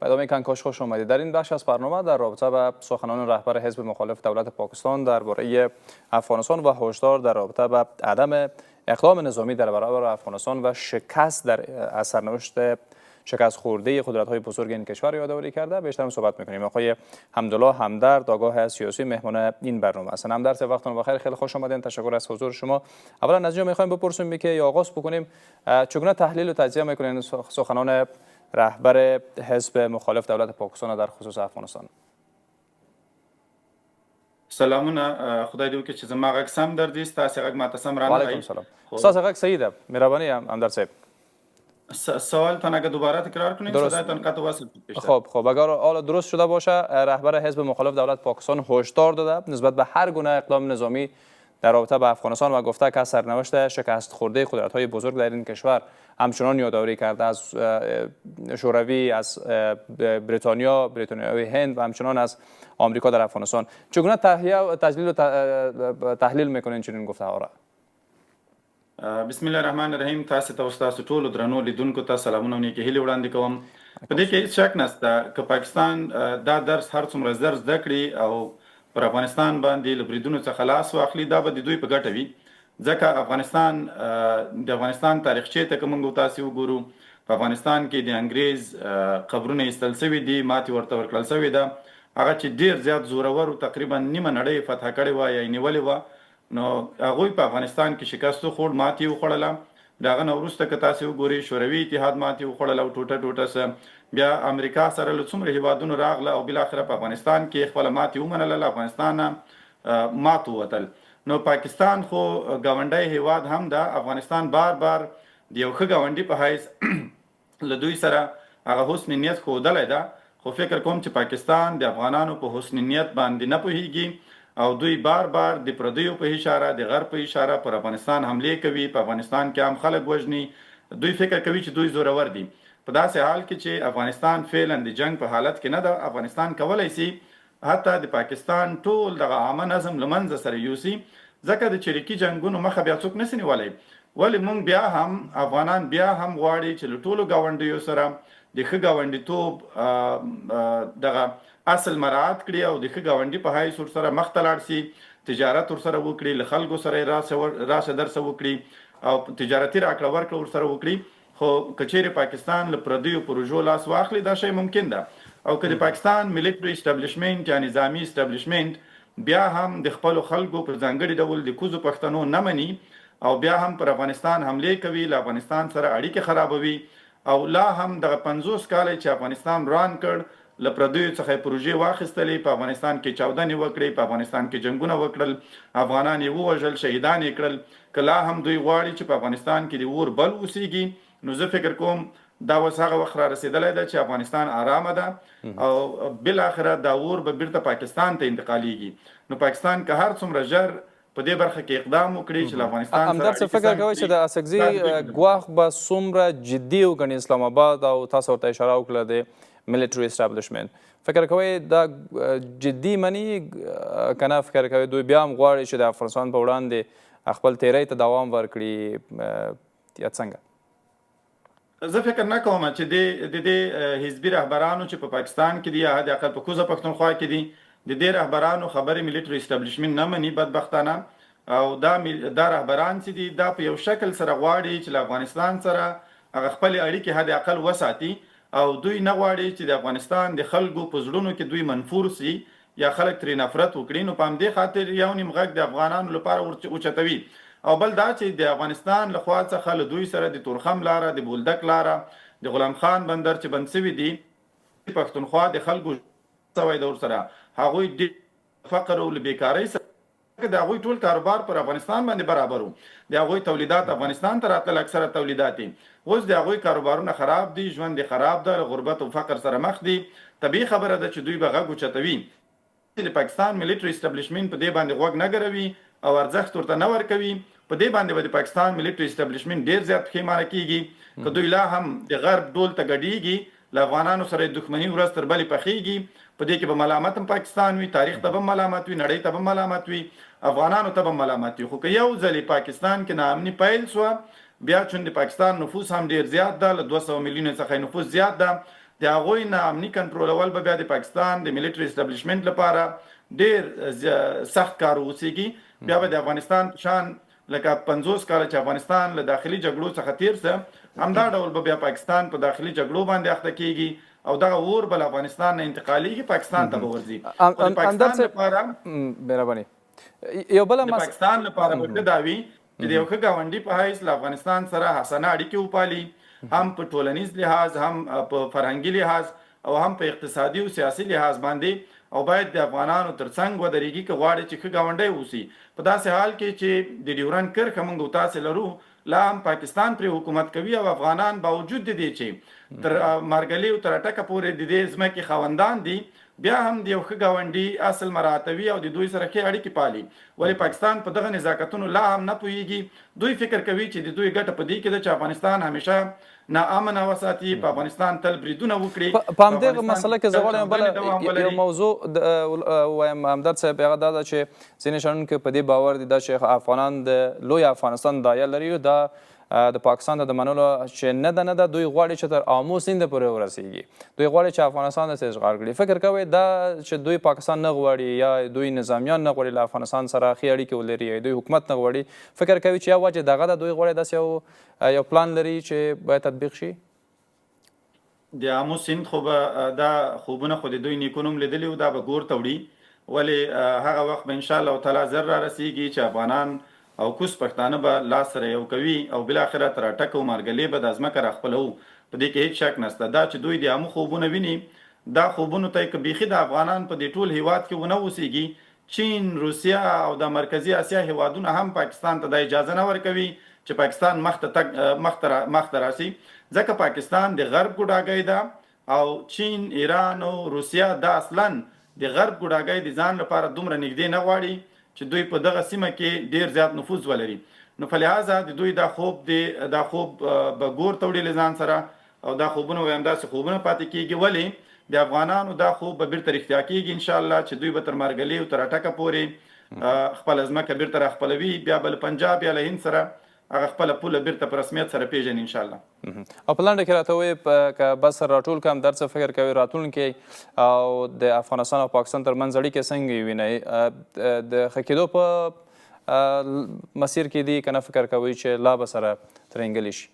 ادامه کنکاش خوش آمدید. در این بخش از برنامه در رابطه به سخنان رهبر حزب مخالف دولت پاکستان درباره افغانستان و هشدار در رابطه به عدم اقدام نظامی در برابر افغانستان و شکست در از سرنوشت شکست خورده قدرت های بزرگ این کشور یادآوری کرده بیشتر هم صحبت میکنیم. آقای حمدالله همدرد، آگاه سیاسی، مهمان این برنامه هستند. همدرد، وقتتون بخیر، خیلی خوش آمدین، تشکر از حضور شما. اولا از اینجا میخوایم بپرسیم که یا آغاز بکنیم، چگونه تحلیل و تجزیه میکنین سخنان رهبر حزب مخالف دولت پاکستان در خصوص افغانستان؟ سلامونه، خدای دې وکړي چې زما غږ سم درځي، ستاسې غږ ماته سم رانغی. وعلیکم سلام، ستاسو غږ صحیح ده، مهرباني همدرد صاحب. سوالتان اگه دوباره تکرار کنید، صدایتان قطع وصل. خب، اگر حالا درست شده باشه، رهبر حزب مخالف دولت پاکستان هشدار داده نسبت به هر گونه اقدام نظامی در رابطه به افغانستان و گفته که سرنوشت شکست خورده قدرت های بزرگ در این کشور همچنان یادآوری کرده، از شوروی، از بریتانیا، بریتانیای هند و همچنان از آمریکا در افغانستان. چگونه تهیه و تجلیل و تحلیل میکنین چنین گفته ها را؟ بسم الله الرحمن الرحیم. تاسو ته او ستاسو ټولو درنو لیدونکو ته سلامونه او نیکې هیلې وړاندې کوم. په دې کې هیڅ شک نشته، که پاکستان دا درس هر څومره زر زده کړي او پر افغانستان باندې له بریدونو څخه لاس واخلي، دا به د دوی په ګټه وي، ځکه افغانستان، د افغانستان تاریخچې ته که موږ تاسو وګورو، په افغانستان کې د انګریز قبرونه ایستل شوي دي، ماتې ورته ورکړل شوې ده. هغه چې ډیر زیات زورور او تقریبا نیمه نړۍ فتح کړې وه یا یې نیولې وه، نو هغوی په افغانستان کې شکست وخوړ، ماتې یې وخوړله. د هغه نه وروسته که تاسې وګورئ، شوروي اتحاد ماتې وخوړله او ټوټه ټوټه سه. بیا امریکا سره له څومره هیوادونو راغله او بالاخره په افغانستان کې خپله ماتې ومنله، له افغانستانه مات ووتل. نو پاکستان خو ګاونډی هیواد هم ده. افغانستان بار بار د یو ښه ګاونډي په حیث له دوی سره هغه حسن نیت ښودلی ده، خو فکر کوم چې پاکستان د افغانانو په حسن نیت باندې نه پوهیږي او دوی بار بار د پردیو په اشاره، د غرب په اشاره پر افغانستان حملې کوي، په افغانستان کې عام خلک وژني. دوی فکر کوي چې دوی زورور دي، په داسې حال کې چې افغانستان فعلا د جنګ په حالت کې نه ده. افغانستان کولای شي حتی د پاکستان ټول دغه عامه نظم له منځه سره یوسي، ځکه د چریکي جنګونو مخه بیا څوک نسي نیولی. ولې مونږ بیا هم، افغانان بیا هم غواړي چې له ټولو ګاونډیو سره د ښه ګاونډیتوب دغه اصل مراعات کړي او د ښه ګاونډي په حیث ورسره مخته لاړ سي، تجارت ورسره وکړي، له خلکو سره راشه درشه وکړي او تجارتي راکړه ورکړه ورسره وکړي. خو که چیرې پاکستان له پردیو پروژو لاس واخلي، دا شی ممکن ده. او که د پاکستان military establishment یا نظامي اسټابلیشمنت بیا هم د خپلو خلکو، په ځانګړي ډول د کوزو پښتنو نه مني او بیا هم پر افغانستان حملې کوي، له افغانستان سره اړیکې خرابوي او لا هم دغه 50 کاله چې افغانستان وران کړ، له پردیو څخه یې پروژې واخیستلې، په افغانستان کې چاودنې وکړې، په افغانستان کې جنګونه وکړل، افغانان یې ووژل، شهیدان یې کړل، که لا هم دوی غواړي چې په افغانستان کې د اور بل اوسیږي، نو زه فکر کوم دا اوس هغه وخت را رسېدلی ده چې افغانستان آرامه ده او بالاخره دا اور به بیرته پاکستان ته انتقالیږي. نو پاکستان که هر څومره ژر په دې برخه کې اقدام وکړي چې له افغانستان سره همدرد څه فکر کوئ چې د اڅکزي ګواښ به څومره جدي وګڼي اسلام اباد؟ او تاسو ورته اشاره وکړه د military establishment، فکر کوئ دا جدي مني که نه؟ فکر کوئ دوی بیا هم غواړي چې د افغانستان په وړاندې خپل تیری ته دوام ورکړي یا څنګه؟ زه فکر نه کوم چې د دې حزبي رهبرانو چې په پاکستان کې دي یا حد اقل په کوزه پښتونخوا کې دي، د دې رهبرانو خبرې military establishment نه مني، بدبختانه. او دا رهبران چې دي، دا په یو شکل سره غواړي چې له افغانستان سره هغه خپلې اړیکې حد اقل وساتي او دوی نه غواړي چې د افغانستان د خلکو په زړونو کې دوی منفور سي یا خلک ترې نفرت وکړي. نو په همدې خاطر یو نیم غږ د افغانانو لپاره اوچتوي. او بل دا چې د افغانستان له خوا څخه له دوی سره د تورخم لاره، د بولدک لاره، د غلام خان بندر چې بند سوي دي، پښتونخوا د خلکو سوی ده ورسره، هغوی ډېر فقر او له بیکارۍ سره، د هغوی ټول کاروبار پر افغانستان باندې برابر وو، د هغوی تولیدات افغانستان ته راتلل، اکثره تولیدات یې. اوس د هغوی کاروبارونه خراب دي، ژوند یې خراب ده، له غربت او فقر سره مخ دي. طبیعي خبره ده چې دوی به غږ اوچتوي. چې د پاکستان military establishment په دې باندې غوږ نه ګروي او ارزښت ورته نه ورکوي، په دې باندې به د پاکستان military establishment ډیر زیات پښیمانه کیږي. که دوی لا هم د غرب ډول ته ګډیږي، له افغانانو سره یې دښمني ورځ تر بلې پخیږي، په دې کې به ملامت هم پاکستان وي، تاریخ ته به ملامت وي، نړۍ ته به ملامت وي، افغانانو ته به ملامت وي. خو که یو ځلې پاکستان کې ناامني پیل سوه، بیا چون د پاکستان نفوس هم ډیر زیات ده، له 200 میلیونه څخه نفوس زیات ده، د هغوی ناامني کنټرولول به بیا د پاکستان د ملټري اسټابلیشمنټ لپاره ډیر سخت کار اوسیږي. بیا به د افغانستان په شان لکه 50 کاله چې افغانستان له داخلي جګړو څخه تیر سه، همدا ډول به بیا پاکستان په داخلي جګړو باندې اخته کیږي او دغه اور به له افغانستان نه انتقالیږي، پاکستان ته به ورځي. خو د پاکستان لپاره مهرباني یو بل د پاکستان لپاره به ښه دا وي چې د یو ښه ګاونډي په حیث له افغانستان سره حسنه اړیکې وپالي، هم په ټولنیز لحاظ، هم په فرهنګي لحاظ او هم په اقتصادي او سیاسي لحاظ باندې، او باید د افغانانو تر څنګ ودرېږي که غواړي چې ښه ګاونډی اوسي. په داسې حال کې چې د ډیورنډ کرښه موږ او تاسې لرو، لا هم پاکستان پرې حکومت کوي او افغانان باوجود د دې چې تر مارګلې او تر اټکه پورې د دې ځمکې خاوندان دي، بیا هم د یو ښه ګاونډي اصل مراعتوي او د دوی سره ښې اړیکې پالي. ولې پاکستان په دغه نزاکتونو لا هم نه پوهیږي. دوی فکر کوي چې د دوی ګټه په دې کې ده چې افغانستان همیشه ناامنه وساتي، په افغانستان تل بریدونه وکړي. په همدې مسله کې زه غواړم بله یو موضوع ووایم همدرد صاحب، هغه دا ده چې ځینې شنونکي په دې باور دي دا چې افغانان د لوی افغانستان داعیه لري، دا د پاکستان ته د منلو چې نه ده نه ده، دوی غواړي چې تر آمو سیند پورې ورسیږي، دوی غواړي چې افغانستان داسې اشغال کړي. فکر کوئ دا چې دوی پاکستان نه غواړي یا دوی نظامیان نه غواړي له افغانستان سره ښې اړیکې ولري یا دوی حکومت نه غواړي، فکر کوي چې یو وجه دغه ده، دوی غواړي داسې یو پلان لري چې باید تطبیق شي؟ د آمو سیند خو به دا خوبونه خو د دوی نیکونو هم لیدلي وو، دا به ګور ته وړي، ولې هغه وخت به ان شاء الله تعالی زر را رسیږي چې افغانان او کوز پښتانه به لاس سره یو کوي او بالاخره تر اټک او مارګلې به دا ځمکه راخپلوو، په دې کې هیڅ شک نشته. دا چې دوی د آمو خوبونه ویني، دا خوبونو ته که بیخي د افغانان په دې ټول هیواد کې ونه اوسیږي، چین، روسیه او د مرکزي اسیا هیوادونه هم پاکستان ته دا اجازه نه ورکوي چې پاکستان مخته تګ مخته راسي، ځکه پاکستان د غرب ګوډاګی ده او چین، ایران او روسیه دا اصلا د غرب ګوډاګی د ځان لپاره دومره نږدې نه غواړي چې دوی په دغه سیمه کې ډیر زیات نفوذ ولري. نو فلهذا د دوی دا خوب دی، دا خوب به ګور ته وړي له ځان سره او دا خوبونه به همداسې خوبونه پاتې کیږي. ولې د افغانانو دا خوب به بیرته رښتیا کیږي ان شاء الله چې دوی به تر مارګلې او تر اټکه پورې خپله ځمکه بیرته راخپلوي، بیا به له پنجاب یا له هند سره هغه خپله پوله بیرته په رسمیت سره پیژني ان شاء الله. او په لنډه کې راته ووایې که بس سره راټول کړم، در څه فکر کوي راتلونکی او د افغانستان او پاکستان ترمنځ اړیکې څنګه یې وینئ؟ د ښه کېدو په مسیر کې دي که نه فکر کوئ چې لا به سره ترینګلي شي؟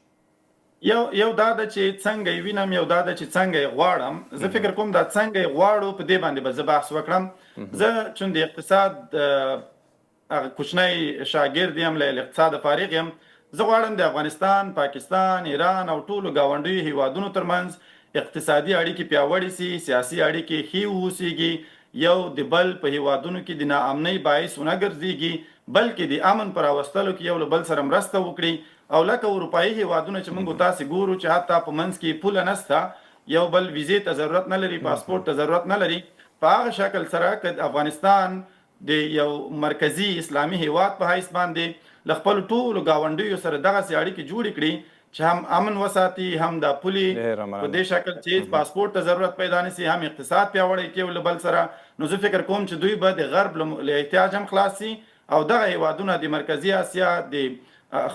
یو دا ده چې څنګه یې وینم، یو دا ده چې څنګه یې غواړم. زه فکر کوم دا څنګه یې غواړو په دې باندې به زه بحث وکړم. زه چون د اقتصاد هغه کوچنی شاګرد یم، له اقتصاده فارغ یم، زه غواړم د افغانستان، پاکستان، ایران او ټولو ګاونډیو هیوادونو ترمنځ اقتصادي اړیکې پیاوړې سي، سیاسي اړیکې ښې واوسیږي، یو د بل په هیوادونو کې د ناامنۍ باعث ونه ګرځیږي، بلکې د امن په راوستلو کې یو له بل سره مرسته وکړي او لکه اروپایي هیوادونه چې موږ تاسې ګورو چې حتی په منځ کې یې پوله نسته، یو بل ویزې ته ضرورت نه لري، پاسپورت ته ضرورت نه لري، په هغه شکل سره که افغانستان د یو مرکزي اسلامي هیواد په حیث باندې له خپلو ټولو ګاونډیو سره دغسې اړیکې جوړې کړي چې هم امن وساتي، هم دا پولې په دې شکل چې هیڅ پاسپورت ته ضرورت پیدا نه سي، هم اقتصاد پیاوړی کړي یو له بل سره، نو زه فکر کوم چې دوی به د غرب له احتیاج هم خلاص سي او دغه هیوادونه د مرکزي اسیا، د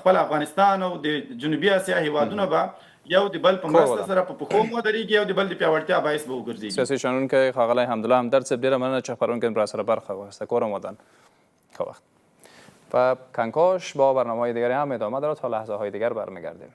خپل افغانستان او د جنوبي اسیا هیوادونه به یو د بل په مرسته سره په پښو هم ودرېږي او د بل د پیاوړتیا باعث به وګرځېږي. سیاسي شنونکی ښاغلی حمدالله همدرد صاحب، ډېره مننه چې خپرونکي مو راسره برخه واخیسته. کورم ودان. ښه وخت. و کنکاش با برنامه‌های دیگری هم ادامه داره تا لحظه های دیگر برمیگردیم.